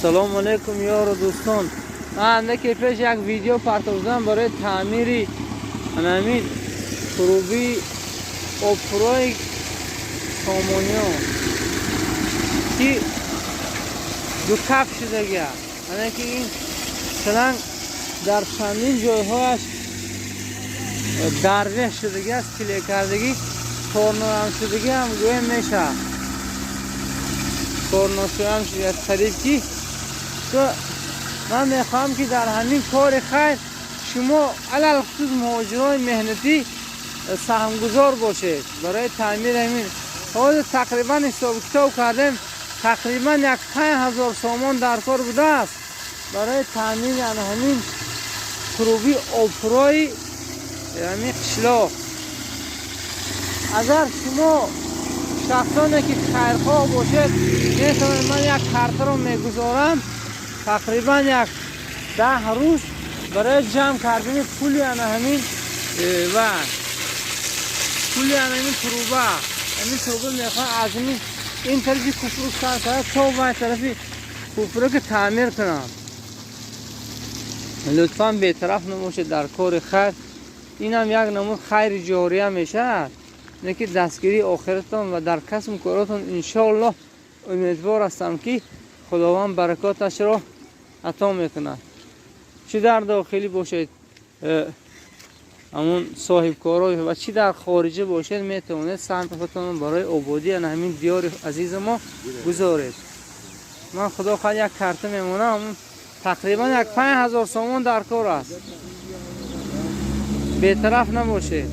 Салому алейкум, ёру дӯстон. Ман андаке пеш як видео партофтам барои таъмири ҳамин труби обпурои Сомониён, ки дукаф шудагия, ана ки ин шланг дар чандин ҷойҳояш дарвех шудагӣ аст, клей кардагӣ, корнорам шудагӣ ҳам гӯем мешавад, корношоям шудааст қариб. Ки ман мехоҳам, ки дар ҳамин кори хайр шумо, алалхусус муҳоҷирони меҳнатӣ, саҳмгузор бошед барои таъмири ҳамин. Ҳозир тақрибан ҳисобу китоб кардем, тақрибан як 5000 сомон дар кор будааст барои таъмири ана ҳамин труби обпурои ҳамин қишлоқ. Агар шумо шахсоне ки хайрхоҳ бошед, метавонед, ман як картаро мегузорам, тақрибан як 10 рӯз барои ҷамъ кардани пули ана ҳамин ва пули ана ҳамин труба. Ҳамин труба мехоҳам аз ҳамин ин тарафи купрук сар карда то вай тарафи купруки таъмир кунам. Лутфан, бетараф набошед дар кори хайр. Инам як намуд хайри ҷория мешавад, не ки дастгирии охиратон ва дар касбу коротон. Иншоаллоҳ, умедвор ҳастам, ки Худованд баракоташро ато мекунад. Чӣ дар дохилӣ бошед, ҳамун соҳибкоро, ва чӣ дар хориҷа бошед, метавонед саҳми худтон барои ободӣ ана ҳамин диёри азизи мо гузоред. Ман, худо хоҳад, як карта мемонам, тақрибан як 5000 сомон дар кор аст. Бетараф набошед.